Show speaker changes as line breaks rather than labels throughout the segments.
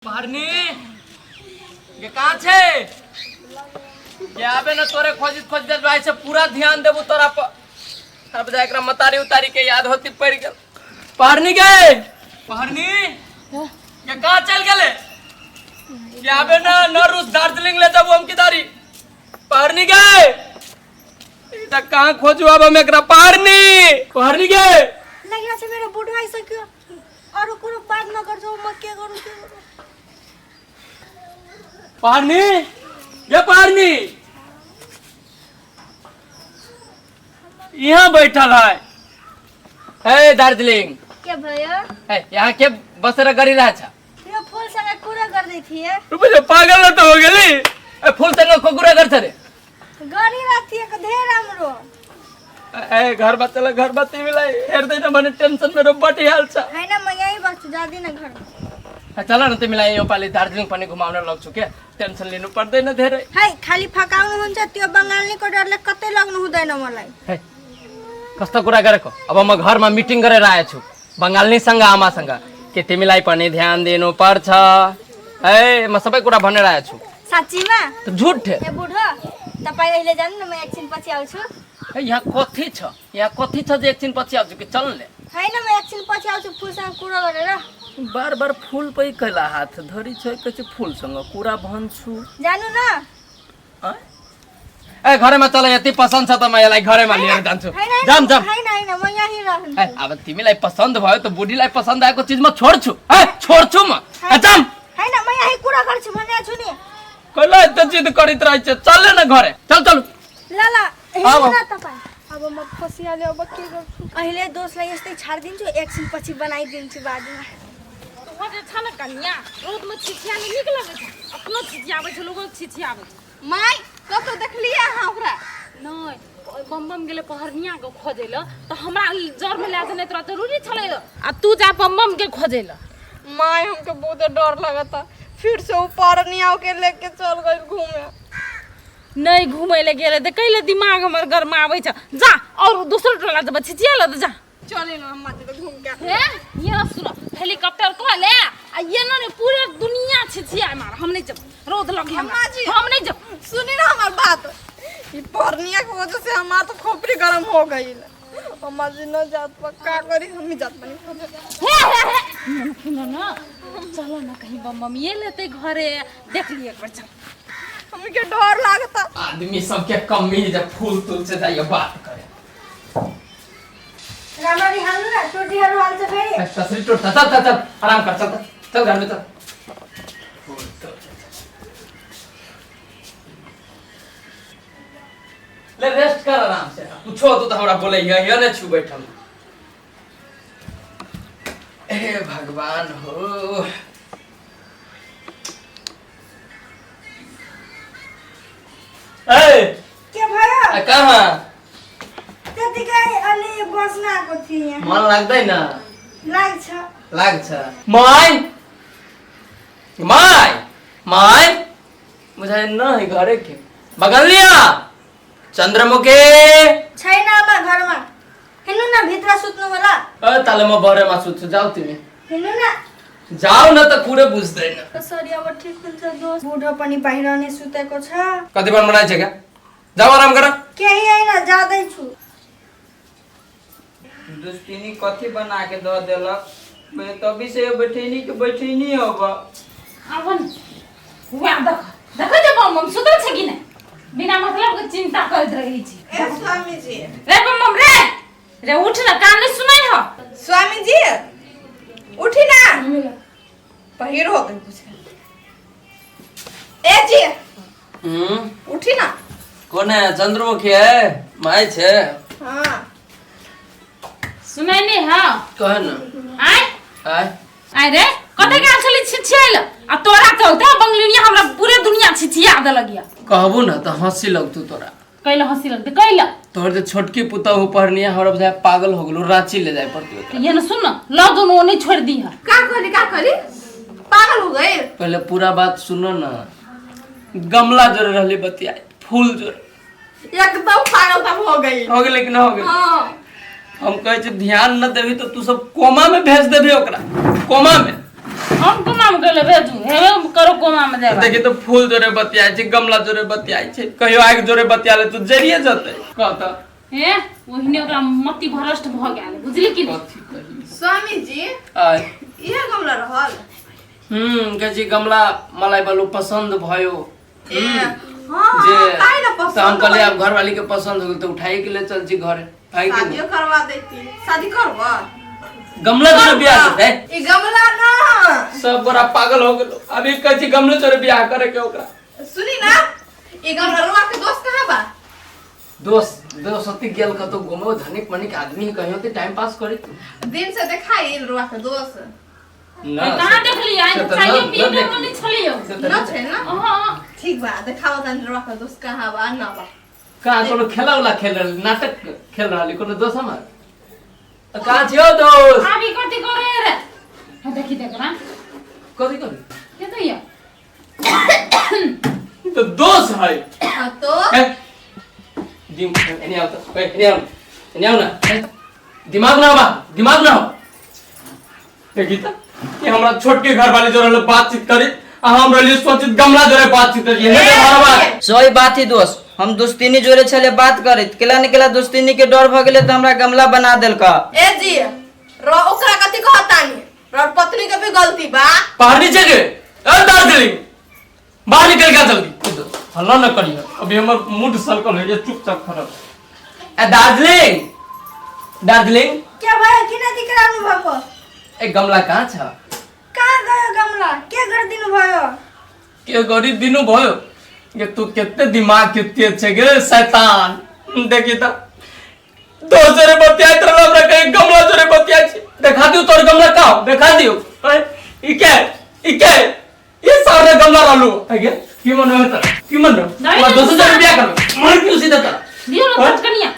पहरनी के कहाँ छे के आबे न तोरे खोजित खोजित भाई से पूरा ध्यान देबू तोरा पर। अब जा एकरा मतारी उतारी के याद होती पड़ गेल। पहरनी गए, पहरनी के कहाँ चल गेले? के आबे न न रूस दार्जिलिंग ले जाबू हम किदारी। पहरनी गए, ई त कहाँ खोजू अब हम एकरा? पहरनी, पहरनी गए।
लगिया छ मेरो बुढो आइसक्यो, अरू कुरो बात नगर्छौ, म के गरौँ के गरौँ?
पहरनी ये, पहरनी यहाँ बैठल है। हे दार्जिलिंग।
के भयो?
हे यहाँ के बसेर गरिरहेछ?
यो फुलसँग कुरा गर्दै थिए।
रुपैया पागल न त हो गेली। ए फुलसँग को कुरा गर्छ रे?
गरिरहेको थिए धेरै राम्रो।
ए घरमा चल, घरमा तिमीलाई हेर्दैन भने टेन्सन मेरो बढिहाल्छ।
होइन, म यहीँ बस्छु, जाँदिनँ घरमा।
ए, चल न, तिमीलाई यो पालि दार्जिलिङ पनि घुमाउन लग्छु के, टेन्सन लिनु पर्दैन धेरै।
है खालि फकाउनुहुन्छ, त्यो बङ्गालीको डरले कतै लग्नु हुँदैन मलाई।
हे कस्तो कुरा गरेको? अब म घरमा मिटिङ गरेर आएछु बङ्गालनीसँग, आमासँग कि तिमीलाई पनि ध्यान दिनु पर्छ। ए म सबै कुरा भनेर आएछु।
साँच्चीमा?
त झुट।
ए बुढो, तपाईँ अहिले जानु न, म एकछिन पछि आउँछु।
ए यहाँ कथी छ, यहाँ कथी छ जे एकछिन पछि आउँछु? कि चल ले।
होइन, म एकछिन पछि आउँछु फुलसँग कुरा गरेर।
बार बार फुल पै कैला हात धरी छ, कहै फुलसँग कुरा भन्छु।
जानु न।
आँ? ए घरमा चल, यति पसन्द छ त म यसलाई घरमा लिएर जान्छु।
होइन।
जाम जाम।
होइन होइन, म यहीँ रहन्छु।
ए अब तिमीलाई पसन्द भयो त बुढीलाई पसन्द आएको चिज म छोड्छु, ए छोड्छु म। ए, जाम।
होइन, म यहीँ कुरा गर्छु भनेको छु नि।
कैला यस्तो जिद करैत रहै छ? चल न घरे, चल चल।
ल ल।
आऊ।
हिँड्नु न तपाईँ।
अब म फसिहालेँ, अब के गर्छु?
अहिले दोषलाई यस्तै छाडिदिन्छु, एकछिन पछि बनाइदिन्छु बादमा।
तोहर जे छ ने कनिया, रौदमे छिछियामे नीक लगै छै, अपनो छिछियाबै छै, लोगो छिछियाबै छै।
माय, कतौ देखलियै अहाँ ओकरा?
नहि, बम बम गेलै पहरनिया के खोजै लए तऽ हमरा जरमे लए जेनाइ तोरा जरूरी छलै? आ तू जा बम बम के खोजै लए।
माय, हमके बहुत डर लगता, फिर से ऊ परनिया के लेके चल गई घूमे।
नहि घूमै लए गेलै तऽ कैले दिमाग हमर गरमाबै छै? जा और दोसर टोला जब छिछिया लए तऽ जा।
चले ना हम माते घूम के।
हे ये ना सुन, हेलीकॉप्टर कह ले आ ये ना ने पूरा दुनिया छिछिया मार, हम नहीं जब, रौद लगे हमरा।
अम्मा जी।
हम नहीं जब।
सुनी ना हमार बात, ई परनिया के वजह से हमार तो खोपड़ी गरम हो गई। अम्मा जी न जात पर का करी, हम ही जात बनी खोजे।
हे हे हे, ये ना सुनो ना, चलो ना कहीं बम बम ये लेते घरे, देख लिए एक बार, चल।
हमके डर लागता।
आदमी सबके कमी जब फूल तुल से जाइए बात करे।
राम्ररी हाल्नु न, टोटीहरू हाल्छ फेरि।
ए, कसरी टुट्छ? चल चल चल, आराम कर, चल चल, घर में चल। फूल तुल से चल। ले रेस्ट कर आराम से। कुछो तू तो हमरा बोले यहाँ यहाँ ने छु बैठल। हे भगवान हो। ए
के भयो?
आ कहाँ?
त्यतिकै अलि बस्न आएको थिएँ यहाँ।
मन लाग्दैन?
लाग्छ।
लाग्छ। My my my बुझाइ न घरे के बगल लिया चंद्रमुखी।
छैन आमा घरमा, हिँड्नु न, भित्र सुत्नु होला।
ए ताले म बरेमा सुत्छु, जाऊ तिमी।
हिँड्नु न।
जाऊ न त, कुरो बुझ्दैन।
कसरी अब ठिक हुन्छ दोस्त? बुढो पनि बाहिर नै सुतेको छ।
कति बार बनाइछ क्या? जाऊ, आराम गर।
केही होइन, जाँदैछु।
दोस्तिनी कथी बना के दऽ देलक? मैं तभी से बैठैनी के बैठैनी अब।
आवन वएह देख, देखै छै बम बम सुतल छै कि नहि? बिना मतलब के चिंता करैत रहै छी।
ए स्वामी जी।
रे बम बम रे, रे उठ न, कान नहि सुनै ह?
स्वामी जी, उठी ना, पहिर हो गई कुछ। ए जी। उठी ना।
कोन है? चंद्रमुखी है? माय छे?
हाँ।
सुनै नहि ह?
कह न।
आय।
आय।
आय रे, कतऽ गेल छली छिछियाइल? आ तोरा चलते बंगलिनिया हमरा पूरे दुनिया छिछिया देलक या।
कहबू न त हंसी लगतू तोरा।
कैला हंसी लगतै? कैला?
तोहर जे छोटकी पुतहु पढ़निया हमरा बुझाय पागल हो गेलो, रांची ले जाय पड़ती ओकरा।
ये न सुन न, ल दुनू नहीं छोड़ दी है।
का कहली, का कहली? पागल हो गए?
पहले पूरा बात सुनो न। गमला जोड़े रहली बतियाए, फूल जोड़े।
एकदम पागल तब हो गई।
हो गेलै कि न हो गेलै?
हाँ।
हम कहै छी ध्यान न देबही तो तू सब कोमा में भेज देबही ओकरा, कोमा में।
हम कोमा में गेले भेजू हेवे करो कोमा में जाए
देखी तो फूल जोरे बतियाइ छै गमला जोरे बतियाइ छै कहियो आगि जोरे बतिया ले तू जरिए जतै कह तऽ
हे ओहिने ओकरा मति भ्रष्ट भ गेल बुझली कि नहीं
कथी कही
स्वामी जी
आय
इहे गमला रहल
कहै छी गमला मलाई बालू पसन्द भयो
ए हाँ
जे
काहे ना
तऽ हम
पसंद
कहलियै आब घरवाली के पसन्द हो गेल तऽ उठाइए के ले चल छी घरे है कि
शादियो
नहीं
करवा देती शादी करबा
गमला जोरे बियाह देतै
ई गमला ना
सब गोरा पागल हो गेलो अभी कहै छी गमले जोरे बियाह करे के ओकरा
सुनी ना ई गमला रुआ के दोस्त कहाँ बा
दोस्त दोस्त गेल कतौ घूमे धनिक मनिक आदमी है कहियो ते टाइम पास करे
दिन से देखाई रुआ के दोस्त
ना
कहाँ देखली आइ
से तऽ
चाहिए
न-
पिए
न देखली।
नहीं छलियो
से तऽ
न छै ना
हां
ठीक बा देखाओ तनी रुआ के दोस्त कहाँ बा ना बा
कहाँ कोनो खेला उला खेल रहल नाटक खेल रहल कोनो दोस्त हमर तऽ कहाँ छियौ दोस्त
आबी कथी करे रे हाँ देखी देख ना
कथी करी
के तो ये
ई तऽ दोस्त है
हाँ तो
ए, दिम एने आउ तऽ ए, एने आउ एने आउ ना ए, दिमाग ना बा दिमाग ना हो देखी तऽ कि हमरा छोटके घर वाले जोरे लोग बातचीत करी आ हम रहली सोचित गमला जोरे बातचीत करी हे बराबर
सही बात ही दोस्त हम दोस्तीनी जोरे छले बात करैत केला ने केला दोस्तीनी के डर भ गेलै तऽ हमरा गमला बना देलक
ए जी रो ओकरा कथी कहतानी रो पत्नी के भी गलती बा
बाहर नीचे के ए दार्जिलिंग बाहर निकल के आ जल्दी हल्ला न करियो अभी हमर मूड सलकल हो चुपचाप खड़ा ए दार्जिलिंग दार्जिलिंग
के भयो किन दिक्राउनु भएको
ए गमला कहाँ छ
कहाँ गयो गमला के गरिदिनु भयो
के गरी दिनु भयो ये तू केते दिमाग के तेज छे गे शैतान देखी त दोसरे बतियाइत रहल हमरा कहीं गमला जोरे बतियाइ छी देखा दियौ तोर गमला का देखा दियौ ऐ, ई के ई के ई सारे गमला रहलू है गे की मन है तर की मन रहो
नहीं,
हमरा
नहीं,
दोसर जोरे बियाह करबै मर क्यों सीधा तर
दियो ना
हाँ?
कनिया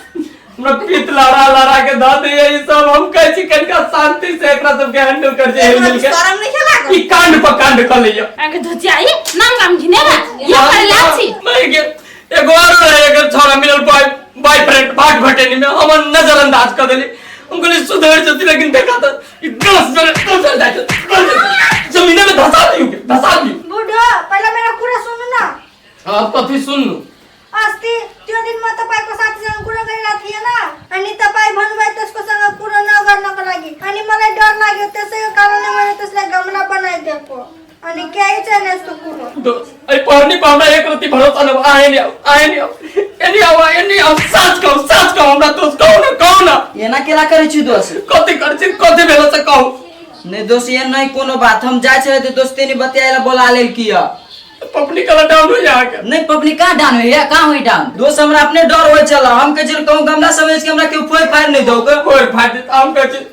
हमरा पीत लड़ा लड़ा के धऽ दैया ई सब हम कहै छी कनिका शांति से एकरा सबके हैंडल कर जे
एकरा
मिल के
शरम नहीं लागल
ई कांड पर कांड कर लैया
आगे धोचियाई नाम गाम घिनेबा ये करे लाछी
नहीं गे एगो आरो रहे एकर छोरा मिलल बॉय बॉयफ्रेंड भाग भटेनी में हमर नजरअंदाज कर देली हम कहली सुधर जती लेकिन देखा तो ई दस जने दस जने जाय छै जमीने में धसा दियो के धसा दियो
बुढो पहिला मेरो कुरा सुन्नु न
अब कथी सुन्नु
अस्ति त्यो दिन म तपाईँको साथीसँग कुरा गरिरहेको थिएँ अनि तपाईँ भन्नुभयो त्यसकोसँग कुरा नगर्नको लागि अनि मलाई डर लाग्यो त्यसैको कारणले मैले त्यसलाई गमला बनाइदिएको अनि केही छैन यस्तो कुरो
दोस्त ऐ पढ़नी पर हमरा एक रत्ती भरोसा न आए नहीं आओ आए नहीं आओ एनी आओ एनी आओ सच कहू सच कहू हमरा दोस्त कहू ना कहू ना
एना केला करै छी दोस्त
कथी करै छी कथी भेलो से कहू
नहीं दोस्त ये नहीं कोनो बात हम जाइ छले तऽ दोस्ती बतियाए ला बोला लेल किया
पपनी कला डाउन हो जा के
नहीं पब्लिक कहाँ डाउन होइया कहाँ होई डाउन दोस्त हमरा अपने डर होइ छल हम कहै छल कहूँ गमला समझ के हमरा केओ फोड़ फाड़ नहीं दौ के
कोई फाड़ देत हम कहै छी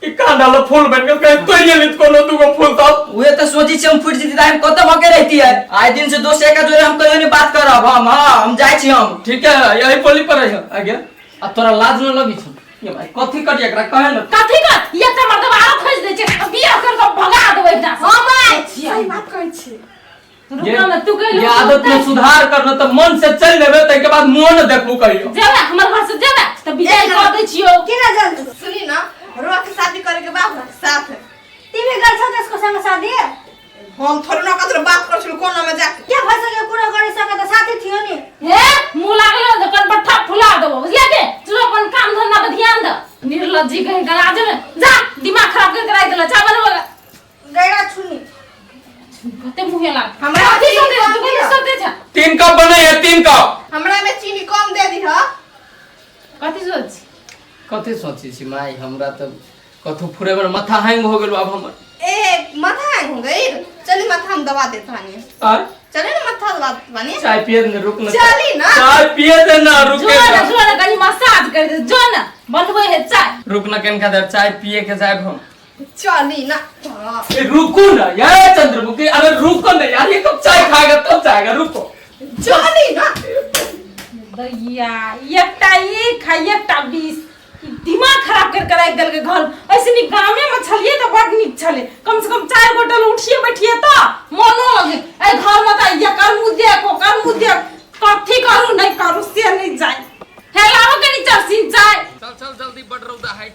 ई कांडा लो फूल बन गेल कहीं तोड़िए लेत कोनो दूगो फूल तो
उहे तऽ सोचै छी हम फूट जेती तऽ हम कतऽ भके रहती है आइ दिन से दोस्त एका जोरे हम कहियो नहीं बात करब हम हाँ हम जाइ छी हम
ठीक है यही बोली पर रही आगे आ तोरा लाज न लगी छौ ये भाई कथी करी एकरा कहे न
कथी कर ये त मर्दवा आरो खोज दे छै आ बियाह कर के भगा देबै एकरा से।
हां माय सही बात कहै छी
रुक ना तू कहलू
ये आदत में सुधार करना तो मन से चल लेबे तै के बाद मुंह न देखबू कहियो
जेबे हमर घर से जेबे त विदाई कर दै छियौ
किन जान्छु
सुनी ना रुआ के शादी करे के बाद हमरा के साथ
तिमी गर्छौ त्यसकोसँग साथी
हम थोड़े ना कतरो बात कर छलु कोना में जाके
के भइसक्यो कुरा गरिसक्यो त साथी थियो नि
हे मुंह लागलो त कनपट्ठा फुला देबो बुझलियै के तू अपन काम धंधा पर ध्यान दे निर्लज्जी कहीं गराज में जा दिमाग खराब कर कराई देला चावल बनबो
गैरा छुनी
कते मुहे लाग
हमरा
कथी
चीनी
सोचै
कम
तू कथी
दिअ।
सोचै छ
तीन कप बने है तीन कप
हमरा में चीनी कम दे दी ह
कथी सोच
कथी सोची छी माई हमरा तो कथू फुरे में माथा हैंग हो गेल अब हमर
ए माथा हैंग हो गई चली माथा हम दबा देत बानी
आय
चले ना माथा दबा देत बानी
चाय पिए दे रुक ना
चली ना।
चाय पिए दे ना
जो
रुके
ना
ना
जो ना कनी मसाज कर दे जो ना बनबै है चाय
रुक ना कनका देर चाय पिए के जाए हम
चली ना हाँ।
ए, रुको ना यार चंद्रमुखी अरे रुको ना यार ये कब चाय खाएगा तब जाएगा रुको
चली ना
दैया एकटा एक आ एकटा बीस ई दिमाग खराब कर के राखि देलकै घर ऐसे नीक गामे में छलियै तऽ बड नीक छलै कम से कम चारि गोटे लग उठिए बैठिए तऽ मनो लगे एहि घर में तऽ एकर मुँह देख ओकर मुँह देख कथी करू नहि करू से नहि जाय हे लाबो कनी चरसिन चाय
चल चल जल्दी बड़ रौदा है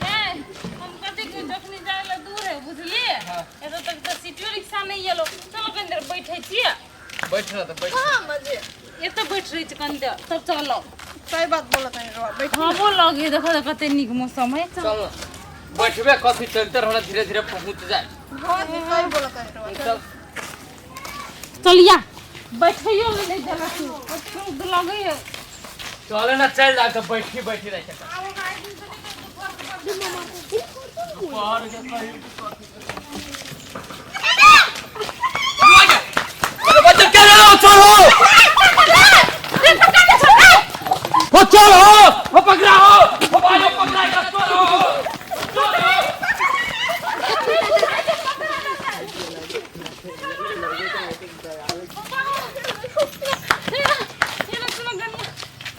हम कथी जखनी जाय लए दूर है बुझलिए एतऽ चलो कनि देर बैठै छियै।
बैठ ना तऽ बैठ।
हाँ मजे।
एतऽ बैठ रहै छी कनि देर तब चलब।
सही बात बोलत है रोआ बैठ।
हवो लगे देखो तऽ कते नीक मौसम है।
चल ना। बैठबे कथी, चलते रहना, धीरे धीरे पहुंच जाए।
हाँ जी सही बोलत है रोआ।
चल।
चलिया बैठैयो ले नहि देलक कते लगैए।
चले ना, चल जा तऽ बैठी बैठी रह छै। बाहर के कहीं अरे बच्चा क्या रहा हो, चलो हो, चलो हो, पकड़ा हो, हो भाई हो, पकड़ा है, चलो चलो।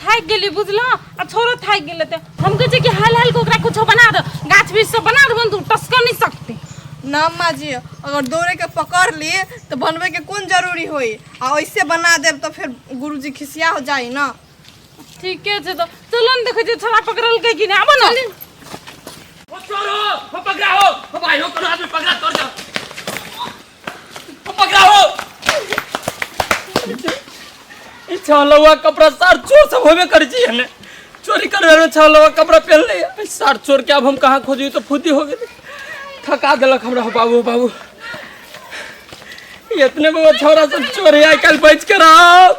थाकि गेली बुझलहुँ आ छोरो थाकि गेलै तऽ हम कहै छियै कि हाल हाल के ओकरा कुछो बना दो, गाछ वृक्ष सब बना देबो ने तऽ ओ टसकऽ नहि सकतै।
ना अम्मा जी, अगर दौड़े के पकड़ ली तो बनवे के कोन जरूरी होई, आ ऐसे बना देब तो फिर गुरुजी खिसिया हो जाई ना।
ठीके छै तऽ चलो ने देखै छियै छोरा पकड़लकै कि नहि, आबो ने।
हो चोर हो, हो पकड़ा हो, हो भाई हो, कोनो आदमी पकड़ा तोड़ जाओ, हो पकड़ा हो। ई छलौआ कपड़ा सार चोर सब होबे करै छै, एहने चोरी करे में छलौआ कपड़ा पहन ले सार चोर के अब हम कहाँ खोजी, तो फुदी हो गेलै, थका देलक हमरा। हो बाबू बाबू, इतने बड़ा छोरा सब चोर है आइ काल्हि, बच के रहो।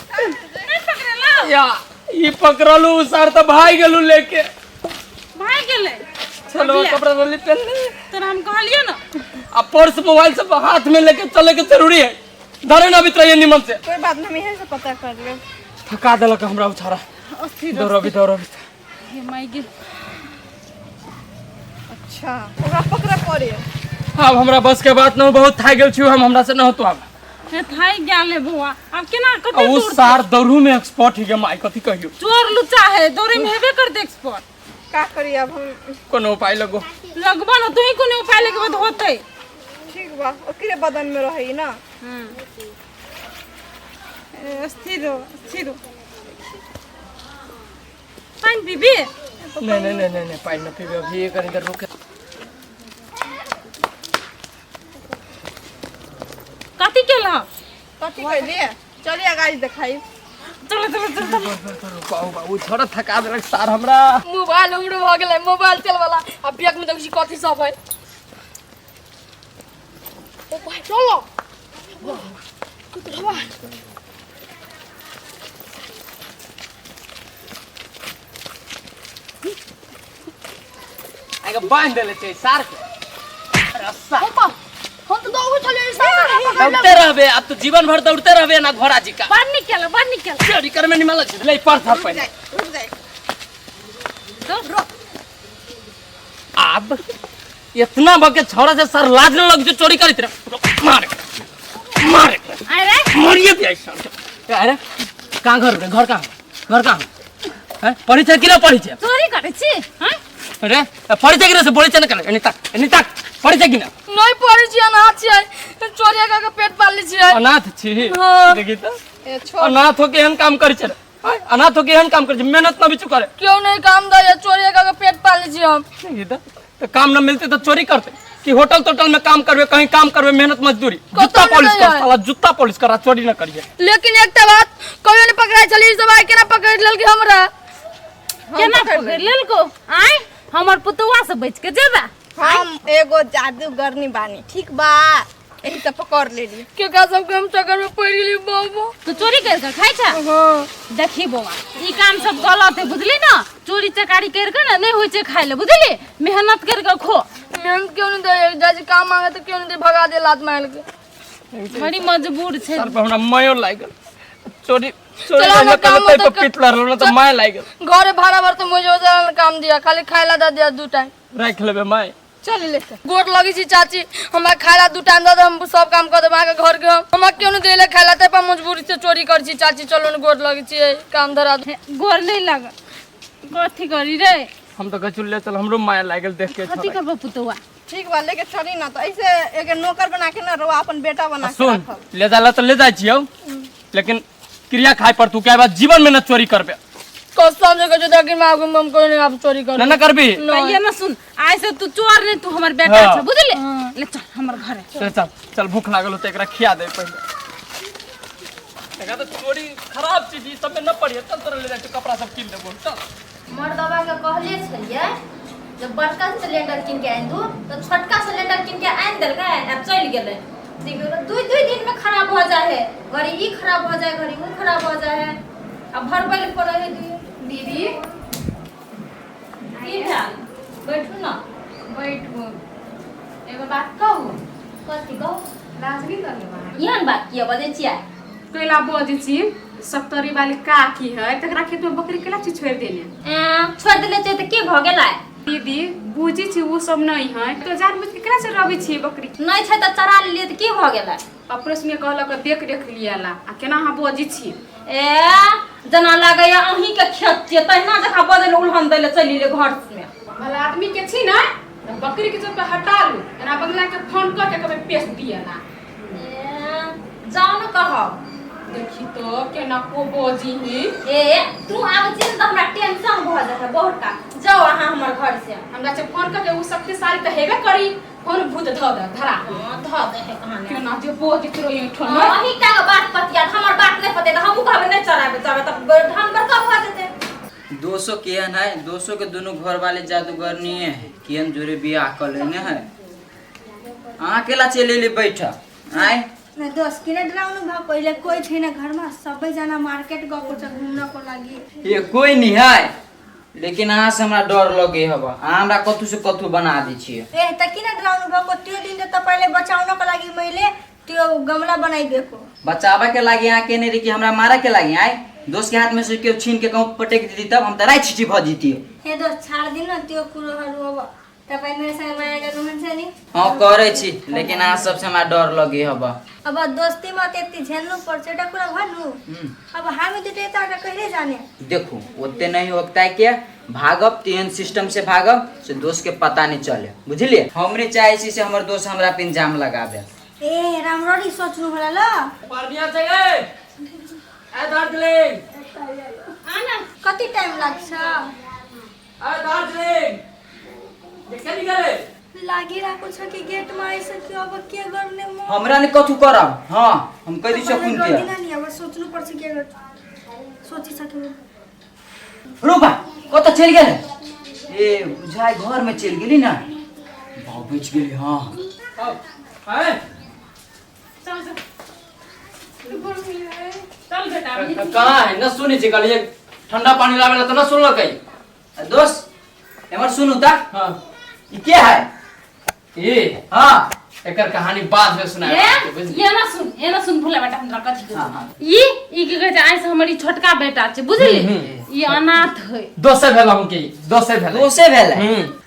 नहि पकड़ेलौ?
या ई पकड़लू सार तऽ भागि गेलू लेके।
भागि गेलै?
छलौआ कपड़ा रहली पहन ले।
तोरा हम कहलियै ने।
आ पर्स मोबाइल सब हाथ में लेके चले के जरूरी है, धरे ना भीतर ये निमन से।
कोई बात नहीं, हम यहीं से पता कर लेब।
थका देलक हमरा उ छोरा।
अस्थिर।
दौड़बी दौड़बी।
हे माय गे।
अच्छा ओकरा पकड़े पड़े।
आब हमरा बस के बात न, बहुत थाकि गेल छी हम, हमरा से न होतो आब।
हे थाकि गेल है बौआ, आब केना कते
आ उ
दूर।
सार दौड़ू में एक्सपर्ट ही गे माय, कथी कहियो।
चोर लुच्चा है, दौड़े में हेबे करते एक्सपर्ट।
का करी अब हम?
कोनो उपाय लगो।
लगबो न तू ही, कोनो उपाय लगबो तऽ होतै।
ठीक बा, ओकरे बदन में रही ना।
ए, स्थिर हो स्थिर हो। पानि पीबी?
नहीं नहीं नहीं नहीं नहीं, पानी न पीबे अभी, एक इधर रुके।
कथी केलह?
कथी कहलिए? चलिए गाइस देखाई।
चलो चलो चलो चलो।
बाबू बाबू, छोरा थका देलक सार हमरा।
मोबाइल हमरो भऽ गेलै, मोबाइल चलवला आ बैग में देखै छी कथी सब है। ओ भाई चलो कुतरवा।
आगे बांध देले छै सार के रस्सा।
पापा हम तो दौड़ चले सारा।
दौड़ते रहबे अब तो, जीवन भर दौड़ते रहबे ना घोड़ा जी का।
बड़ नीक केलह, बड़ नीक केलह।
चोरी करे में निमन लग छै, ले पर था पहिले।
रुक जाए।
तो
अब इतना बके छोरा से सर लाज न लग जो चोरी करित रहे, मारे मारे।
अरे
मरिए दिया सार के। अरे कहाँ घर रे? घर कहाँ, घर कहाँ हैं? पढ़ी छै कि ना पढ़ी छै?
चोरी करै छी हैं?
अरे पढ़ी छै कि ना से बोली छै ना करे, एनी तक एनी तक, पढ़ी छै कि ना?
नहीं पढ़ै छियै, अनाथ छियै, चोरिया कऽ के पेट पालने छियै।
अनाथ छी?
हाँ।
देखी तो
ए छोड़।
अनाथ होके एहन काम करै छै रे। आय, अनाथ होके एहन काम करै छै, मेहनत न बिचू करे।
क्यों नहीं काम दैया, चोरिया कऽ के पेट पालने छियै हम।
देखी तो, तो काम न मिलते तो चोरी करते कि होटल तोटल में काम करबे, कहीं काम करबे, मेहनत मजदूरी, जूता
नहीं
पॉलिश कर
है।
साला जूता पॉलिश कर, चोरी न करिए।
लेकिन एकटा बात, कहियो नहीं पकड़ाइ छलै, ई सब आइ केना पकड़ि लेलकै हमरा?
केना पकड़ि लेलको? आँय हमर पुतौआ से बचि के जेबे?
हम एगो जादूगरनी बानी, ठीक बा, एही से पकड़ लेली।
केकरा सबके हम चक्कर में पड़ि गेली बाबा।
तू चोरी करि के खाइ छ?
हाँ।
देखी बौआ, ई काम सब गलत है बुझली ना, चोरी चकारी करि के ना नहि होइ छै खाइ ले बुझली, मेहनत करि के खो।
मेहनत क्यों नहीं दे, जाइ छी काम मांगे तऽ क्यों नहीं दे, भगा दे लात मारि के।
बड़ी मजबूर छै।
सर पर हमरा मायो लागि गेल, चोरी चोरी
चलो ना,
करले
काम
तै
तो
पर पीट लड़ल ना तऽ my लागि गेल।
घरे भाड़ा भर तऽ मुझे वजह काम दिया, खाली खाय ला दे दिया दू टाइम।
राखि लेबै my.
चल ले।
गोर लगी छी चाची, हमरा खाय ला दू टाइम दऽ दे, हम सब काम कऽ देब अहाँके घर के। हम हमरा क्यों नहीं देले खाय ला, तै पर मजबूरी से चोरी करै छी चाची। चलो ने गोर लगी छी, काम धरा दू।
गोर नहि लागल, कथी करी रे?
हम तऽ कहै ले चल, हमरो माया लागि गेल देख के।
कथी करबो पुतौआ?
ठीक बा, लेके चली ना तो ऐसे एक नौकर बना के ना रोआ अपन बेटा बना के
सुन
रखब।
ले जाला तऽ ले जाइ छियौ, लेकिन क्रिया खाय पर तू क्या बात जीवन में न चोरी करबे।
कसम से कहै छी दक्षिण में आगू में हम कोई नहीं आब चोरी कर
ना ना करबी
तो ये ना सुन आइ से तू चोर नहीं तू हमर बेटा
हाँ।
छ बुझले ले चल हमर घरे
चल चल चल भूख लागल होते एकरा खिया दे पहिले। एकरा तो चोरी खराब चीज ई सब में न पड़िए। चल तोरा ले जाइ छी कपड़ा सब कीन देबो चल।
मर्दबा के कहले छलियै जब बड़का सिलेंडर कीन के आनि दू तऽ छोटका सिलेंडर कीन के आनि देलकै आब चलि गेलै। देखियौ ने दुइ दुइ दिन में खराब भऽ जाइ है, घड़ी ई खराब भऽ जाइ घड़ी ऊ खराब भऽ जाइ है, आ भरबै लए पड़ै है दुइयो।
दीदी
की भेल? बैठू ना।
बैठू, एगो बात कहू?
कथी कहू?
लाज नहीं लगै?
एहन बात किया बजै छियै?
कैला बजै छी? सप्तरी वाली काकी है तकरा खेत में बकरी केला छी छोड़ देने।
छोड़ देले छै तऽ की भऽ गेलै?
दीदी बुझी छी वो सब नहीं है तो जानबूझ के केना चराबै छी बकरी?
नहीं छै तऽ चरा लेलियै तऽ की भऽ गेलै?
अपने सुने कहलक देख रेख लियाला आ केना अहाँ बजै छी?
ए जेना लागैया अहीं के खेत छियै तहिना जकाँ बजै लए उलहन दै लए चलि एलियै घर में।
भला आदमी के छी ना बकरी के चलते हटा लू, एना बंगला के फोन कर के कभी पेश दियाला।
ए जाओ न कहब।
देखी तो केना को बजी ही।
ए तू आबै छी ने तऽ हमरा टेंशन भऽ जाइ है बहुत टा। जाओ अहाँ हमर घर से।
हमरा से फोन करके उ शक्तिशाली तऽ हेबे करी, फोन भूत धऽ दे धरा।
हाँ, धऽ दे है कहानी।
केना जे बजैत रही ठन।
अहीं टा के बात पतिया, हमर बात नहीं पते तऽ हमहूँ कहबै नहीं चराबै चराबै तऽ धान बड़का भऽ जेतै।
दोसो केहन है? दोसो के दोनों घर वाले जादूगरनी है, केहन जोरे बियाह कर लेने है। अहाँ अकेला चलि एली बैठ आय?
न दोस्त किन डराउनु भयो? पहिले कोही छैन घरमा, सबैजना मार्केट गएको छ घुम्नको लागि।
ये कोई नहीं है, लेकिन अहाँ से हमरा डर लगे हब, अहाँ हमरा कथू से कथू बना दै छियै।
ए त किन डराउनु भएको? त्यो दिन त तपाईँले बचाउनको लागि मैले त्यो गमला बनाइदिएको।
बचावे के लागि अहाँ केने रही कि हमरा मारे के लागि? आय दोस्त के हाथ में से केओ छीन के कहूँ पटक दीदी तब हम त राइ छिटी भ जीतिए।
हे दोस्त छाड्दिनु न त्यो कुरोहरू, अब तपाईँ मेरोसँग माया गर्नुहुन्छ नि?
हाँ करै छी, लेकिन अहाँ सबसे हमरा डर लगे हब।
अब दोस्तीमा त्यति झेल्नु पर्छ एउटा कुरा भन्नु। अब हामी दुइटा यताबाट कहिले जाने?
देखू ओते नहीं होता है के भागब तेहन सिस्टम से भागब से दोस्त के पता नहीं चले, बुझलिए? हमरे चाहे छी से हमर दोस्त हमरा पे इंजाम लगाबे।
ए राम्ररी सोच्नु होला ल।
पर्निया छै गे ए दार्जिलिङ।
कति टाइम लाग्छ?
ए दार्जिलिङ के निकाले?
लागिरहेको छ कि गेटमा आइसक्यो, अब के गर्ने म?
हमरा ने कथु करब? हां हम कहि दै छी
तपाईँले
खुन के।
गर्दिन नि, अब सोच्नु पर्छ के गर्छु। सोचिसक्यो।
रूपा कत चलि गेल? ए बुझाइ घर में चलि गेली ना, भाव बचि गेली। हां
अब आए
चल चल चल बेटा।
कहाँ है? न सुनै छी कहलिए ठंडा पानी लाबे ला त न सुनलकै।
दोस्त एमर सुनू त।
हां
ई के है?
ई
हां
एकर कहानी बाद में सुनाएब।
ये ना सुन, ये ना सुन भूला बेटा हमरा कथी कहै
हाँ, हाँ।
छै। ई की कहै छै आइ से हमर ई छोटका बेटा छै बुझली, ई अनाथ है।
दोसे भेल हम के दोसे भेल।
दोसे भेल।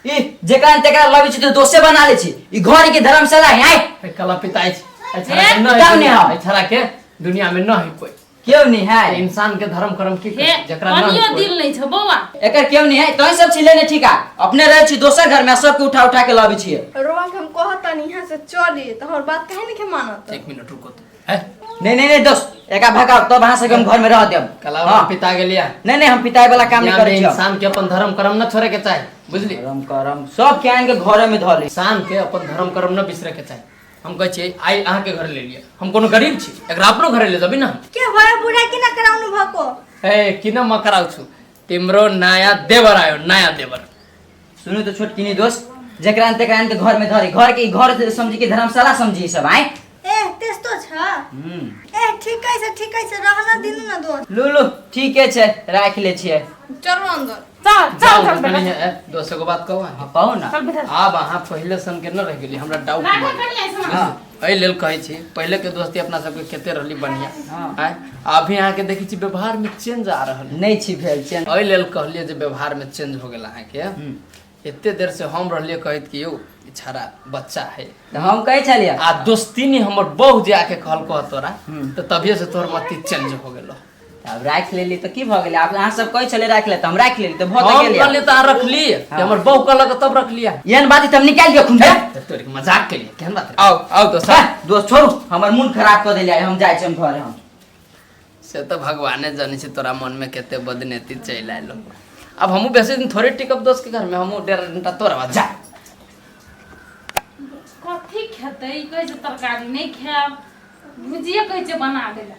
ई जेकरा ने तेकरा लबै छी त दोसे बना लै छी। ई घर के धर्मशाला है आय।
कला पिताई छी।
ए,
ए
बताउ ने हम।
छड़ा के दुनिया में न है कोई,
केओ नहीं है।
इंसान के धर्म कर्म की
हे
जकरा न
कनियो
है कोई।
दिल नहीं छ बौआ।
एकर केओ नहीं है, तोय सब छी लेने ठीक है, अपने रहे छी दोसर घर में सबके उठा उठा के लाबै छी।
रोआ के हम कहतानी यहाँ से चली त हमर बात काहे नहीं मानत?
एक मिनट रुको तो। है
नहीं नहीं नहीं दोस्त एका भगाओ तब अहाँ सबके हम घर में रह देब।
कला
हाँ।
पिता गेलिया।
नहीं नहीं हम पिताई वाला काम नहीं
दुनिया में
करै छी।
इंसान के अपन धर्म कर्म न छोड़े के चाही, बुझली?
धर्म कर्म सब के आन के घरे में धऽ ले।
इंसान के अपन धर्म कर्म न बिसरे के चाही। हम कहै छियै आइ अहाँ के घर ले लिअ, हम कोनो गरीब छी, एकरा अपनो घरे ले जेबै ना।
के भयो बुढा किन कराउनु भएको?
ए किन म कराउँछु, तिम्रो नयाँ देवर आयो, नयाँ देवर।
सुनू तो छोटकिनी दोस्त, जेकरा ने तेकरा के घर में धरी, घर के घर समझी के धर्मशाला समझी सब आए।
ए त्यस्तो छ? ए ठिकै छ ठिकै छ, रहन दिनु न दोस्त।
लु लु ठीके छै, राख ले छियै।
चलू अंदर।
चल चल चल बेटा।
दोस्त को बात कहू अहाँ?
कहू ना।
चल बेटा।
आब अहाँ पहिले सन के न रहि गेली, हमरा डाउट
राखै कनी ऐसा।
हां
एहि लेल कहै छी पहिले के दोस्ती अपना सबके कते रहली बढ़िया।
हाँ।
आँय अभी अहाँके देखै छी व्यवहार में चेंज आ रहल।
नहीं छी भेल चेंज।
एहि लेल कहलियै जे व्यवहार में चेंज हो गेल अहाँके। एते देर से हम रहलियै कहैत कि यौ ई छाड़ा बच्चा है,
तऽ हम कहै छलियै
आ दोस्ती ने हमर बहु जे आके कहलको तोरा, तऽ तभिए से तोहर मति चेंज हो गेलो।
आब राखि लेली तऽ की भऽ गेलै? आब अहाँ सब कहै छलियै राखि ले तऽ हम राखि लेली तऽ भऽ तऽ
हम
गेलै।
कहलियै तऽ अहाँ रखली,
हाँ।
हमर बहु कहलक तब रखलियै।
एहन बात तऽ हम निकालि दिअ खून के।
तोरे मजाक केलियै, केहन बात? आओ आओ दोस्त।
दोस्त छोड़ू, हमर मोन खराब कऽ देलियै, हम जाइ छी हम घरे। हम
से तऽ भगवाने जानै छै तोरा मनमे कते बदनेती चलि आयलो। अब हमहूँ बेसी दिन थोड़े टिकब दोस्त के घरमे, हमहूँ 1.5 घंटा तोरा बाद जा।
कथी खेतै? ई कहै छै तरकारी नहि खायब, भुजिए कहै छै बना देला।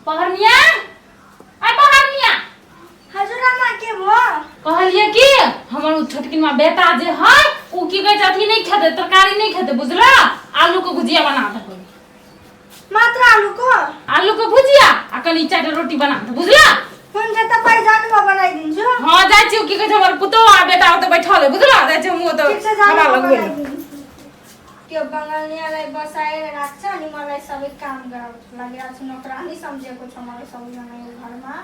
पहरनिया, आ पहरनिया।
हजुर आमा, के भयो?
कहलियै कि हमर उ छोटकिनमा बेटा जे है उ की कहै छै अथी नहि खेतै, तरकारी नहि खेतै, बुझला? आलू के भुजिया बना देबै।
मात्र आलूको?
आलू के भुजिया आ कनि चारिटा रोटी बना दे, बुझला?
हुन्छ, तपाईँ जानु, म बनाइदिन्छु।
हँ, जाइ छी। की कहै छै हमर पुतोह आ बेटा ओतऽ बैठल है, बुझला? जाइ छी हमहूँ ओतऽ।
ठिक छ, जानु,
खाना
म
लगबै लए।
बनाइदिन्छु। त्यो बङ्गालियालाई बसाएर राख्छ अनि मलाई सबै काम गराउँछ, लागिरहेको छ नोकरानी सम्झेको छ मलाई सबैजना यो घरमा।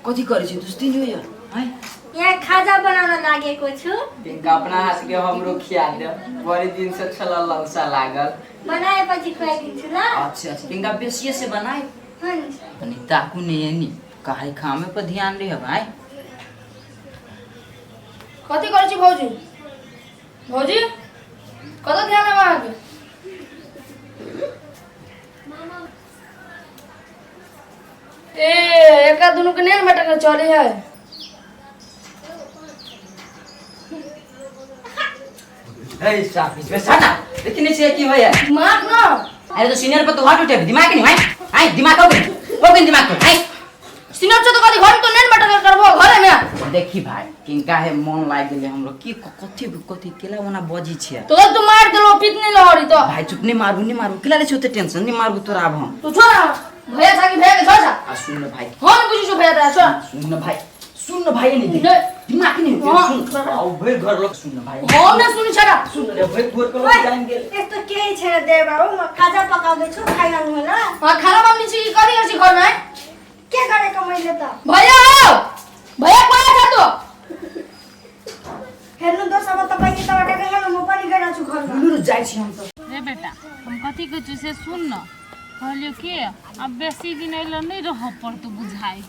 कथी करै छी दोस्ती नहीं यार आय?
यहाँ खाजा बनाउन लागेको छु।
तिनका अपना हाथ के हमरो खिया दे, बड़ी दिन से छला ललसा लागल।
बनाएपछि खुवाइदिन्छु ल।
अच्छा अच्छा, तिनका बेसिए से बनाए।
हुन्छ।
तनी ताकू नहीं है नी काहे खामे पर ध्यान रहे भाई।
कथी करै छी भौजी? भौजी, कतऽ ध्यान है अहाँके? ए एकरा दुनू के नहि मटक चले है।
ए साफ बीच में साना देखि नहीं छै की होय।
दिमाग न।
अरे तो सीनियर पर तो हाथ उठे दिमाग नहीं भाई, आय दिमाग हो गई हो गई दिमाग तो आय।
सीनियर छौ तऽ कथी घर तो नहि मटक करबो घरे में?
देखी भाई किनका है मन लाग गेले हमरो की कथी कथी केला ओना बजी छै।
तो तू मार देलो पीत नहीं लहरी तो।
भाई चुप, नहीं मारू नहीं मारू, केला ले छै ओते टेंशन नहीं मारू तोरा आब हम।
तू छोड़ भैया छा कि भैया के छोड़।
आ सुन न भाई।
हम बुझी छु भैया ता छोड़।
सुन न भाई, सुन न भाई, नहीं
नहीं।
दिमाग नहीं
हाँ।
सुन आउ भरि घर लोग सुन न भाई।
हम नहीं सुनी छड़ा।
सुन रे भरि घर के लोग जान गेल।
यस्तो केही छैन देव बाबु, म खाजा पकाउँदैछु, खाइहाल्नु होला।
हां, खाना बनाउने छि कि कथी गर्ছি घरमा?
के गरेको मैले त?
भैया हो, भैया कहाँ छ तँ?
हेर्नु दोस्त, अब तपाईँ यताबाट गइहाल्नु, म पनि गइरहेको छु घरमा।
लु लु जाइ छी हम त।
रे बेटा, हम कथी कहै छी से सुन न। कहलियौ कि आब बेसी दिन एहि नहि रहऽ पड़तौ बुझाइ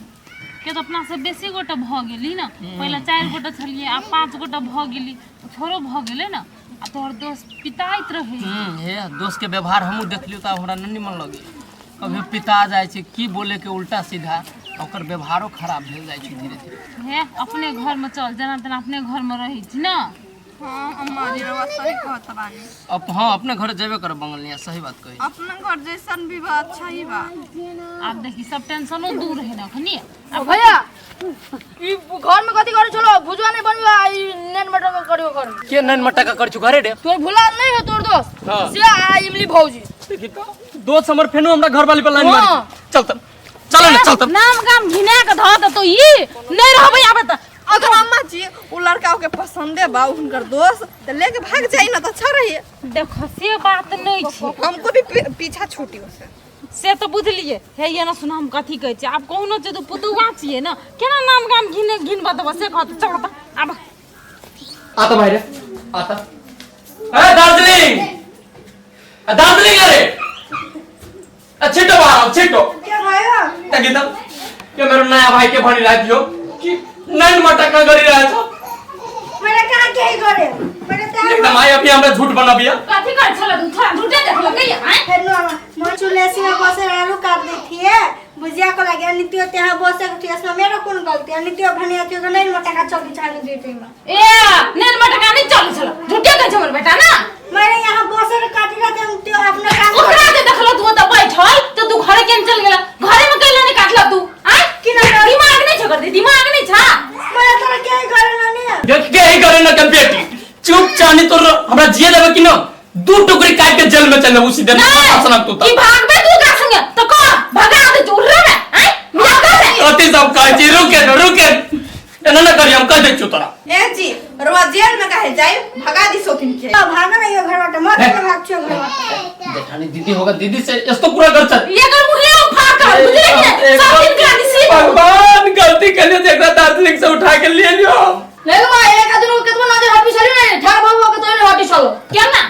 के तऽ अपना सब बेसी गोटा भऽ गेली ने। पहिले 4 गोटा छलियै, आब 5 गोटा भऽ गेली, थोड़ो भऽ गेलै ने। आ तोहर दोस्त पिताइत रहै।
हे दोस्त के व्यवहार हमहूँ देखलियौ तऽ हमरा नहि निमन लगै। कभी पिता जाइ छै की बोले के उल्टा सीधा, ओकर व्यवहारो खराब भेल जाइ छै धीरे धीरे।
हे अपने घरमे चल, जेना तेना अपने घरमे रहै छी ने।
हाँ अम्मा जी, रउआ सही कहत बानी।
अब हाँ अपने घर जेबे करब बंगलिया, सही बात कही।
अपना घर जैसन भी बा अच्छा ही बा।
आब देखी सब टेंशनो दूर है ना अखनी।
अब भैया ई घर में कथी करे छलो? भुजवा नहीं बनवा ई नेन मटन करियो घर में।
के नैन मटका कर छु घरे रे?
तोर भुला नहीं है तोर दोस्त।
हाँ।
से आ इमली भौजी।
देखी तो दोस्त हमर फेनो हमरा घर वाली पर लाइन मारी।
हाँ।
चल तब, चल ना चल तब।
नाम गाम घिना के धऽ देतौ ई नहीं रहबै आबे त।
अगर अम्मा जी उ लड़का के पसंदे बा हुनकर दोस्त त लेके भाग जाई ना त अच्छा रही।
देखो से बात नहीं छै,
हमको भी पीछा छूटी उसे।
से तो बुझलिए। हे ये ना सुन हम कथी कहै छी, आब कोनो जे तू पुतुआ छियै ना केना नाम गाम घिने घिन बतबो से कहत। चल त आब
आता भाई रे आता। ए दार्जिलिंग, ए दार्जिलिंग, अरे ए छिटो बाहर आओ, छिटो।
के भयो?
देखि त के मेरो नयाँ भाई के भनिरहेको थियो कि नैन मटक्का गरिरहेछ।
मैले कहाँ केही गरे? मैले त
एकदम आई अभी हमरा झूठ बनबिया।
कथी कर छल तू? थोड़ा झूठे देखलकै आय।
हेर्नु आमा, म चुलेसीमा बसेर आलु काट्दै थिएँ भुजियाको लागि, अनि त्यो त्यहाँ बसेको थियो, यसमा मेरो कुन गल्ती? अनि त्यो भनेको थियो त नैन मटक्का चल्दैछ हामी दुईटैमा।
ए नैन मटक्का नै चल्दै छल, झूठे कहै छ हमर बेटा ना।
मैले यहाँ बसेर काटिरहेको थिएँ, त्यो आफ्नो काम
ओकरा के देखल तू ओतऽ बैठल त तू घरे केन चल गेल? घरे में कैला नै काटल तू आय?
किन
दिमाग नै छ कर, दिमाग नै छ।
मैले तर केही गरेन नि।
केही गरेन के बेटी, चुप चानी तोर हमरा जिए देबे कि न? 2 टुकड़ी काट के जेल में चल उसी दिन सनक तू त।
की भागबे तू का संगे त कह भगा दे तू उड़रे में आय बियाह कर रे।
कथी सब कहै छी? रुके न रुके, एना न करी हम कह दै छियौ तोरा।
ए जी रउआ जेल में काहे जाई, भगा दी सोतिन के।
अब भाग न यो घरबाट, म किन भाग्छु यो घरबाट?
जेठानी दीदी होगा, दीदी से यस्तो कुरा गर्छ।
एकर मुहे उफाड़ कर बुझले कि सब दिन का दिसी।
भगवान गलती कर लियो जेकरा दार्जिलिंग से उठा के ले लियो।
ले बा एक आदमी केतबो नजर हटी छली ने ठाक बाबू के तोरे हटी छलो
केना?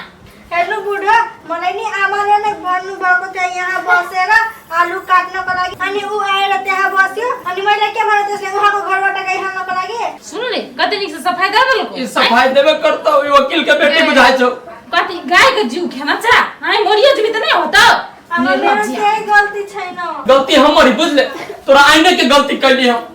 हेर्नु बुढो, मलाई नि आमाले नै भन्नुभएको थियो यहाँ बसेर आलु काट्नको लागि, अनि ऊ आएर त्यहाँ बस्यो, अनि मैले के भने त्यसले उहाँको घरबाट गइहाल्नको लागि।
सुन रे कथी कते नीक से सफाई दे देलको।
ई सफाई देबे करतौ, ई वकील के बेटी बुझाइ छौ।
कथी गाय के जीव खेना चा आइ मरियो जेबी त नहीं होतौ।
अब मेरो के गलती छै न?
गलती हमर ही बुझले, तोरा आइने के गलती कैली हम।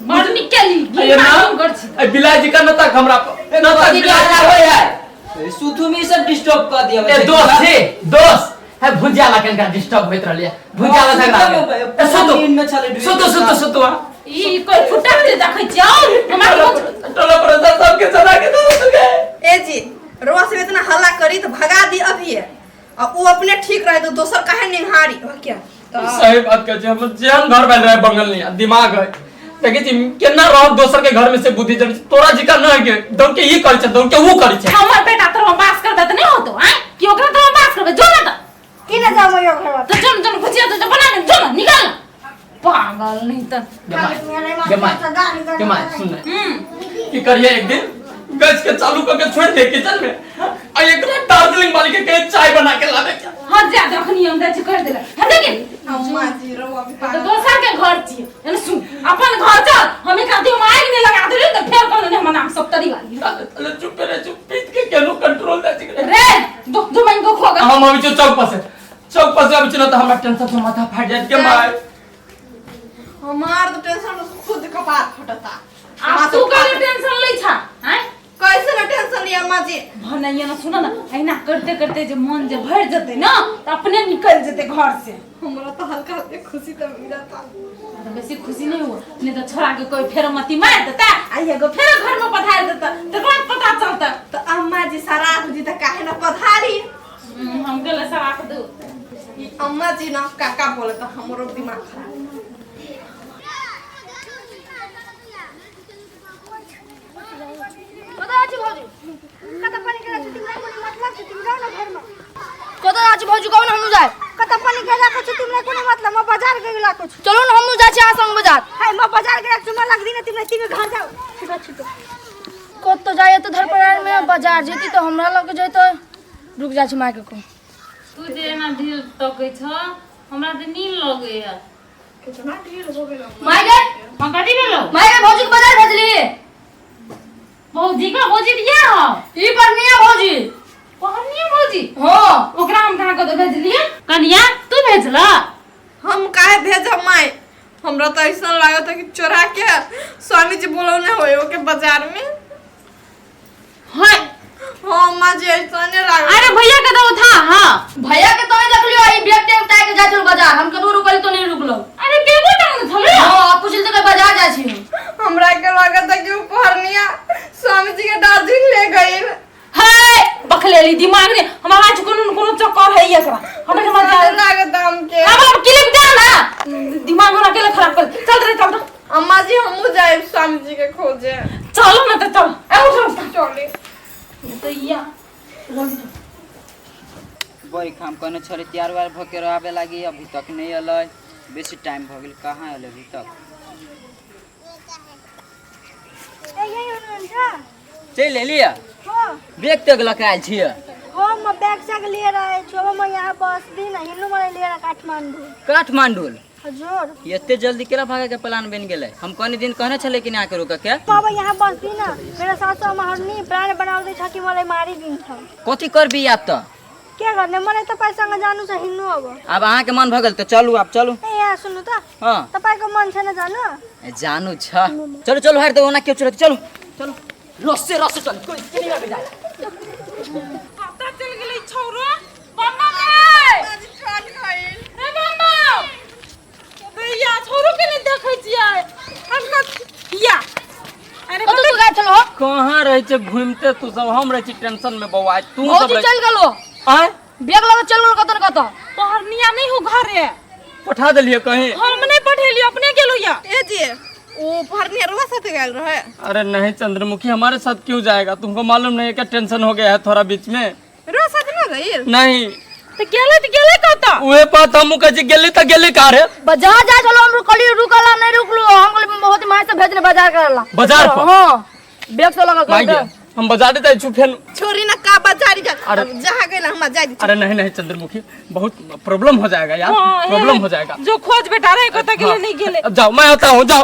बड़ नीक केली।
ये ना
कर छी।
ए बिलाइ जी का नतक हमरा पर नतक
कथी के
बिलाइ
हल्ला होय है? सुथु में ई सब डिस्टर्ब कर दिया।
ए दोस्त छे, दोस्त है, भुजिया ला कनका डिस्टर्ब होइत रहलिए, भुजिया ला झगड़ा भेल। ए सुतु।
नींद में छलै।
सुतु सुतु सुतु आ।
ई कोई फुटा के देखै छियौ हमरा
टोला पर सबके सदा के दे तू के।
ए जी, रोआ से इतना हल्ला करी तो भगा दी अभी है आ उ अपने ठीक रहे तो दोसर काहे निहारी हो क्या तो।
सही बात कहै छै, हमर जेहन घर भेल रहे बंगल नहीं दिमाग है, देखै छी केना रह दोसर के घर में से बुद्धि जन तोरा जिका न है के दौड़ के ई करै छै, दौड़ के ऊ करै छै।
हमर बेटा तोरा बास करबे त नहीं होतो आइ कि ओकरा तोरा बास करबे जो ना त।
किन जाऊ यो घरमा?
त जन जन भुजिया त बना ने, जो ना निकाल न। पागल नहीं त।
गे my, गे my, सुन ने। की करिए, एक दिन गैस के चालू करके छोड़ दे किचन में आ एकरा दार्जिलिंग वाली के कहे चाय बना के लावे के।
हां जा, जखनी हम जाइ छी कर देला हम देखि।
अम्मा जी, रोआ भी
त
पागल।
दोसर के घर छी एने सुन, अपन घर चल, हम एक आदमी आग नहीं लगा देली त फेर कहलो ने हमर नाम सप्तरी वाली।
ताले ताले चुप रे चुप, पीत के केनो कंट्रोल दे छी।
रे दो दो महीने को खोगा।
हम अभी चौक पर से, चौक पर से अभी ना तो हमरा टेंशन से माथा फाट जात के my.
हमार तो टेंशन से खुद कपार फटता।
आ तू काहे टेंशन लै छा हैं?
कैसे ना टेंशन लिया अम्मा जी?
भनैया ना, सुन ना, ऐना करते करते जे मन जे भर जते ना त अपने निकल जते घर से।
हमरा तो हल्का हल्का खुशी तो मिलता।
तो बेसी खुशी नहीं हुआ नहीं तो छोड़ा के कोई फेर मती मार देता आ एगो फेर घर में पधार देता तो बाद पता चलता।
तो अम्मा जी सराफ जी तो काहे ना पधारी।
हम गेले सराफ दू।
ई अम्मा जी ना काका बोले तो हमरो दिमाग खराब।
कतऽ जाइ छी भौजी?
कतऽ पानी के छी तिमीलाई? कुनै मतलब छ तिमी? जाऊ न घरमा।
कतऽ जाइ छी भौजी? कहू ने हमहूँ जाय।
कतऽ पानी गेलाको छु तिमीलाई कुनै मतलब? म बजार गेलाको छु।
चलू ने हमहूँ जाइ छी अहाँ संग बजार।
हाय, म बजार गेलाको छु, म लाग्दिन तिमीलाई, तिमी घर जाऊ छिटो छिटो।
कतऽ जाइए तऽ धरपरार में बाजार जेती तऽ हमरा लग जैतै। रुक जाइ छी मायके कहू।
तू जे एना ढील तकै छ हमरा तऽ नींद लगैया।
कितना ढील हो गेल।
माय गे।
हम कथी भेलौ?
माय गे, भौजी के बाजार भेजली।
भौजी का भौजी दिया हो?
ई पर भौजी।
पहनिया भौजी?
हाँ।
ओकरा हम कहाँ कतऽ भेजलियै? कनिया तू भेजला?
हम काहे भेजब माय? हमरा तो ऐसा लागत है कि चोरा के स्वामी जी बोलौने होए ओके बाजार में।
हाँ।
हाँ अम्मा जी, ऐसा नहीं लागत।
अरे भैया के तो था। हाँ
भैया के तो नहीं देखलियो, ई बैग टैग टाइग के जाइ छल बाजार, हम कतबो रुकली तो नहीं रुकलो।
अरे बेगो टांग छलो।
हाँ, आप पूछल तऽ बाजार जाइ छी हम।
हमरा के लागत है कि उ पहरनिया स्वामी जी के दार्जिलिंग ले गई।
हाय बखलेली दिमाग ने हमरा आज कोनो न कोनो चक्कर है एकरा हमरा के मजा
लागत है हमके।
अब अब क्लिप दे ना, दिमाग हमरा अकेले खराब कर। चल रे चल रे।
अम्मा जी, हमहू जाए स्वामी जी के खोजे।
चलो ना तो चल, ए उठ उठ।
चले।
तो या
बड़ी हम कहने छलै तैयार उयार भऽ के आबे लागी, अभी तक नहीं अलै, बेसी टाइम भऽ गेल, कहाँ अलै अभी तक?
ए यही हुनुहुन्छ।
चलि एलियै?
हो।
बैग तैग लऽ के आयल छियै?
हो, म बैग साग लिएर आएको छु। अब म यहाँ बस्दिनँ, हिँड्नु मलाई लिएर काठमाडौँ।
काठमांडू?
हजुर।
एते जल्दी केना भागे के प्लान बनि गेलै? हम कनी दिन कहने छलै कि ना रुके के।
म अब यहाँ बस्दिनँ, मेरो सासु आमाहरू नि प्राण बनाउँदै छ कि मलाई मारिदिन्छ।
कथी करबी आब तऽ?
के गर्ने, मलाई तपाईँसँग जानु छ, हिँड्नु अब।
आब अहाँके मन भऽ गेल तऽ चलू, आब चलू।
ए यहाँ सुन्नु त।
हँ।
तपाईँको मन छैन जानु?
ए, जानु छ, चलू चलू, हारि दो ओना केओ चलत, चलू चलू, रस्से रस्से चलू, कोई नहीं आबि जाए।
कतऽ चलि गेलै छौरो? बम्बा गे! रे बम्बा! भैया छौरो के नहि देखै छियै हम या। अरे
कतऽ तू गायब छलहो?
कहाँ रहै छै घूमते तू सब, हम रहै छी टेंशन में बौआ, तू सब
भौजी
रहै।
चलि गेलो।
आँय?
बैग लऽ कऽ चलि गेलो कतऽ ने कतऽ।
पहरनिया नहीं हो घरे।
पठा देलियै कहीं?
हम नहीं पठेलियो, अपने गेलो या।
ए जी, वो पहरनिया रुआ साथे गेल रहे।
अरे नहीं चंद्रमुखी, हमारे साथ क्यों जाएगा? तुमको मालूम नहीं है क्या टेंशन हो गया है थोड़ा बीच में।
रुआ साथे ना गइल?
नहीं।
तो गेलै तो गेलै कतऽ?
उहे बात हमहूँ कहै छी, गेली तऽ गेली का रे?
बाजार जाइ छलो, हम कहलियै रुकला नहीं रुकलो, हम कहलियै बहुत माय से भेजने बाजार करला।
बाजार पर?
हाँ, बैग से लगा
माय
कर।
गे। हम बाजार जाइ छु फेन।
छोरी ना का बाजारी जा।
अरे।
अब जहाँ गइल हमरा जाय दी।
अरे नहीं नहीं चंद्रमुखी, बहुत प्रॉब्लम हो जाएगा यार।
हाँ,
प्रॉब्लम
हे,
हो जाएगा।
जो खोज बेटा रहे कत गेले
हाँ।
नहीं गेले।
अब जाओ, मैं आता हूँ, जाओ।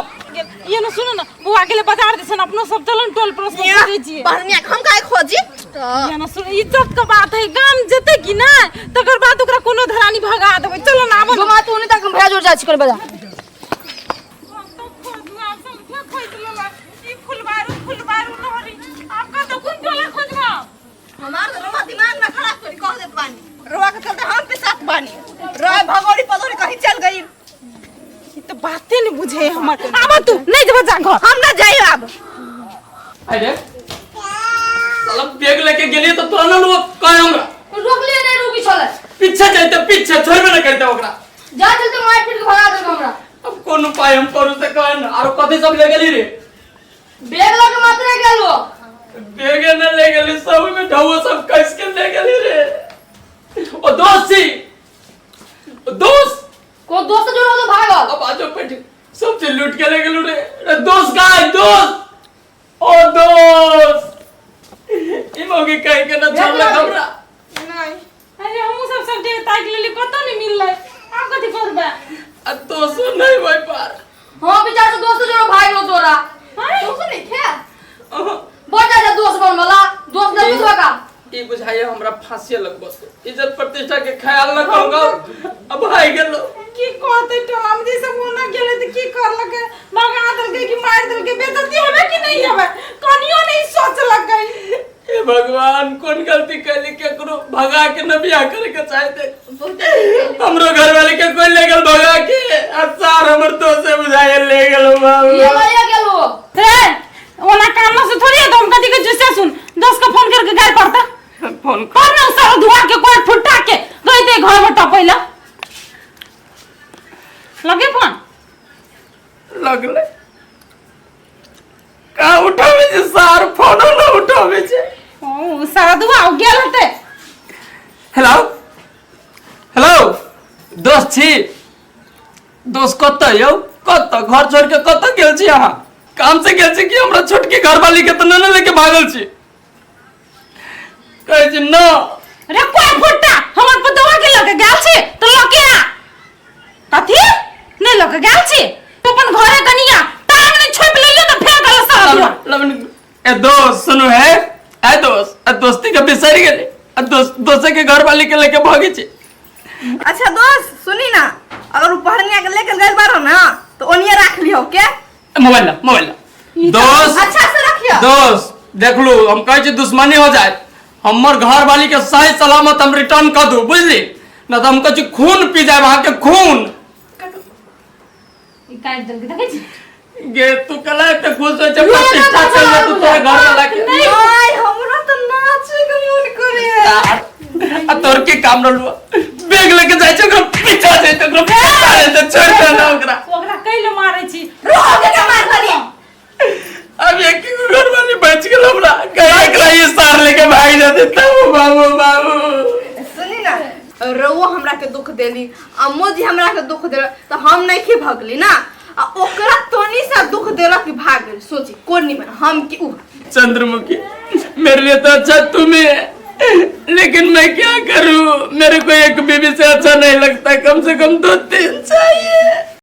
ये ना सुनो ना बुआ गेले बाजार दिसन, अपनो सब चलन टोल पड़ोस के खोजे छियै।
बहनिया के हम काहे खोजी?
ये ना सुन, इज्जत के बात है, गाम जेते कि ना तकर बाद ओकरा कोनो धरानी भगा देबै। चलो ना आबो।
जो माँ तू नहीं तक हम भैया जोड़ जाइ छी कोन बाजार।
हमार तो रोवा दिमाग ना खराब करी कह देत बानी। रोवा के चलते हम पे साथ बानी। रोवा भगोड़ी पगोड़ी कहीं चल गई।
ई तो बाते नहीं बुझे हमर। आबो तू नहीं जेबो जा घर।
हम ना जाई अब।
अरे साला बैग लेके गेलिए तो तोरा न लोग कहे हमरा।
रोकलिए नहीं, रुकी छले।
पीछे जाइते पीछे छोड़बे न करते ओकरा।
जा चलते मार पीट के भगा देलक हमरा।
अब कोन उपाय हम करू से कहे न। आरो कथी सब ले गेली रे?
बैग लऽ के मात्र गेलो।
बैगे न ले गेली, सब में ढौआ सब कस के ले गेली रे। ओ दोस्त छी, ओ दोस्त
को दोस्त जोड़ तो भागल।
अब आजो पेट सब चीज लूट के ले गेलू रे। रे दोस्त का है, दोस्त, ओ दोस्त ई मौगी कह के न छोड़लक हमरा।
नहीं
अरे हमहूँ सब सब जगह ताकि लेली, कतौ नहीं मिललै। आब कथी करबै?
आ दोस्तो नहीं होय पार।
हां विचार से दोस्त जोड़ भाग गेलो तोरा।
दोस्त नहीं खे।
बढ़ जा दोस्त बन वाला दोस्त नहीं बुझबा का।
ई बुझाइए हमरा फांसी लगबो, इज्जत प्रतिष्ठा के ख्याल न करूंगा। अब भाई गेलो
की कहते टोला में जैसे वो ना गेले त की करलकै, भगा देलकै कि मार देलकै, बेइज्जती होबे कि नहीं होबे कनियो नहीं सोचलकै।
हे भगवान, कौन गलती कैली केकरो भगा के न बियाह करे के चाहते। हमरो घर वाले के कोई ले गेल भगा के, आ सार हमर दोस्त से बुझाइए ले गेलो बाबू।
ये लइया गेलो
रे ओना काम से थोड़ी है तो हम कथी के जुस्से सुन दोस्त को फोन करके गाय पड़ता
फोन
कर ना सारा धुआ के कोई फुटा के गई दे घर में टपैला लगे फोन
लगले का उठावे छे सार, फोनो न उठावे छे।
ओ सारा धुआ हो गेल हते।
हेलो हेलो दोस्त छी, दोस्त कत यौ, कत घर छोड़ के कत गेल छी अहाँ? काम से गेल छी कि हमरा छोटकी घरवाली के त न लेके भागल छी? कहै छी न।
रे कोई फुटा हमर पुतवा के लके गेल छी त लके आ। कथी नहीं लके गेल छी तू अपन घरे कनिया टांग ने छोप लेलियो त फेर गेल सारा धुआ।
ए दोस्त सुनू है, ए दोस्त, ए दोस्ती के बिसरि गेली, ए दोस्त दोसे के घरवाली के लेके भागी छी।
अच्छा दोस्त सुनी ना, अगर उ पहनिया के लेके गइल बारो ना तो ओनिए राख लियो के।
मोबाइल ला, मोबाइल ला। दोस्त
अच्छा से रखियो।
दोस्त देखलू हम कहै छी दुश्मनी हो जाए, हमर घरवाली के सही सलामत हम रिटर्न कर दू बुझली न त हम कहै छी खून पी जाए अहाँ के खून।
ई काटि देलकै देखै छी
गे तू कला एते खुश होइ छै प्रतिष्ठा चल जा तू तोरे घर वाला के।
नहीं हमरा तो नाचे के मन करे।
आ तोर के काम रहलू बैग लेके जाइ छै ओकरा पीछा जाइ छै ओकरा पीछा जाइ छै छोड़ दे ना ओकरा।
ओकरा कैले मारै छी?
रोक के मार दली।
अब एक ही घर वाली बच गेल हमरा, कहीं एकरा ये सार लेके भाग जाते तब बाबू बाबू।
सुनी ना रउआ हमरा के दुख देली, अम्मो जी हमरा के दुख देल तो हम नहीं के भगली ना, आ ओकरा तोनी सा दुख देलक कि भाग गेल। सोची कोन निमन हम कि उ।
चंद्रमुखी मेरे लिए तो अच्छा तुम्हें है, लेकिन मैं क्या करूं, मेरे को एक बीबी से अच्छा नहीं लगता, कम से कम 2-3 चाहिए।